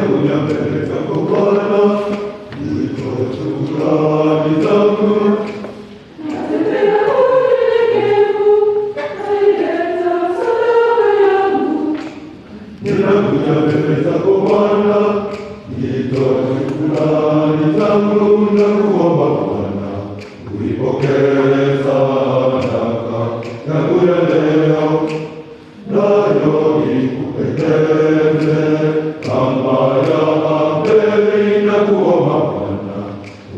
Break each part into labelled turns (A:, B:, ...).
A: Ninakuja mbele zako Bwana, nitoe shukrani zangu.
B: Natembea kwa unyenyekevu, naileta sadaka yangu.
A: Ninakuja mbele zako Bwana, nitoe shukrani zangu na kuomba Bwana, uipokee sadaka yangu ya leo, nayo ikupendeze kama ya Abeli. Na kuomba Bwana,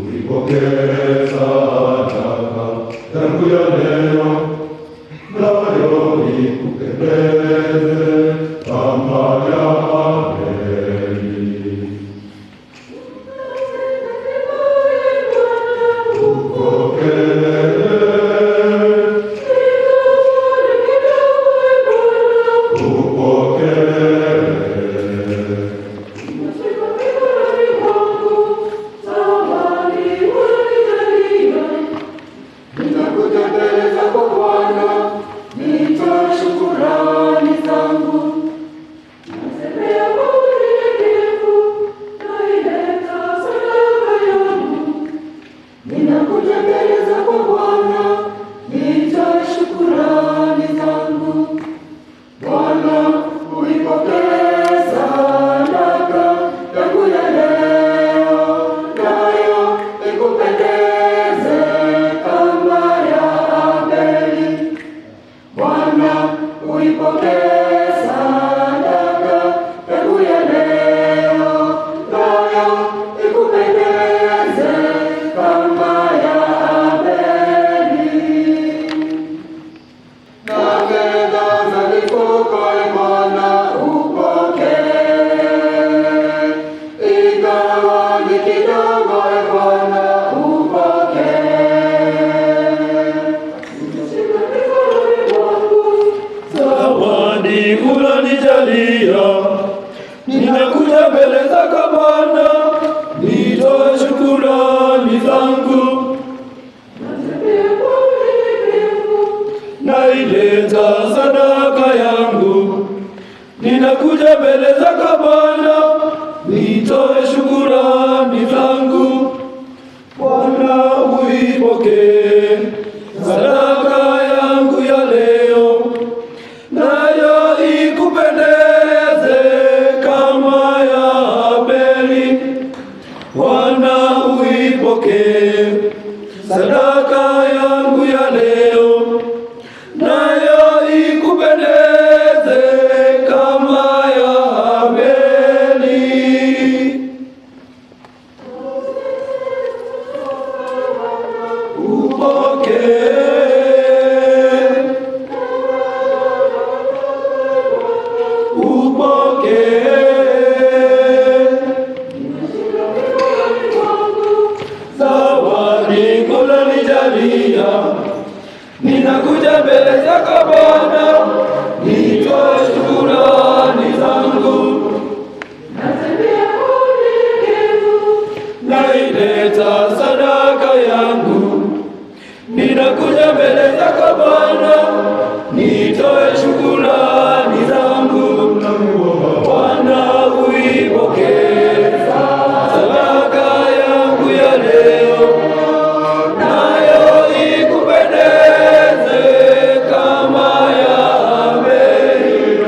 A: uipokee sadaka yangu ya leo, nayo ikupendeze kama ya Abeli.
B: Ninakuja mbele zako Bwana, nitoe shukrani zangu. Natembea kwa unyenyekevu, naileta sadaka yangu. Ninakuja mbele zako Bwana, nitoe shukrani zangu. Bwana, uipokee sadaka yangu ya leo, nayo ikupendeze kama ya Abeli. Bwana, uipokee sadaka yangu ya leo, nayo ikupendeze kama ya Abeli. Na fedha za mifuko, e Bwana, upokee, ingawa ni kidogo, e Bwana, upokee. Nimeshika mikononi mwangu
A: Zawadi ulonijalia, ninakuja mbele zako Bwana, nitoe shukrani zangu.
B: Natembea kwa unyenyekevu,
A: Naileta sadaka yangu, ninakuja mbele zako Bwana, nitoe shukrani zangu. Bwana, uipokee sadaka yangu ya leo, nayo ikupendeze kama ya Abeli. Bwana, uipokee sadaka yangu ya leo, nayo ikupendeze kama ya Abeli. Upokee, upokee
B: nimeshika mikononi mwangu
A: zawadi ulonijalia, ninakuja mbele zako Bwana, nitoe shukrani zangu.
B: Natembea kwa unyenyekevu,
A: Naileta sadaka yangu, ninakuja mbele zako Bwana, nitoe shukrani zangu. Bwana, uipokee sadaka yangu ya leo, nayo ikupendeze kama ya Abeli.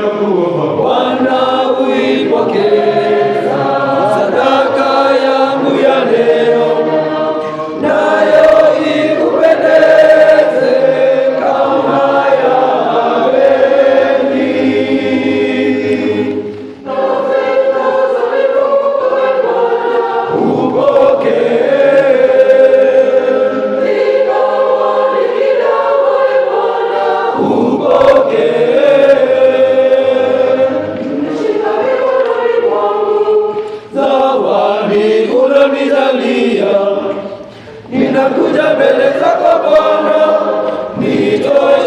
A: Bwana, uipokee sadaka yangu ya leo, nayo ikupendeze kama ya Abeli.
B: Na fedha za mifuko, e Bwana,
A: Upokee,
B: ingawa ni kidogo, e Bwana,
A: upokee
B: nimeshika mikononi mwangu
A: zawadi ulonijalia, ninakuja mbele zako Bwana, nitoe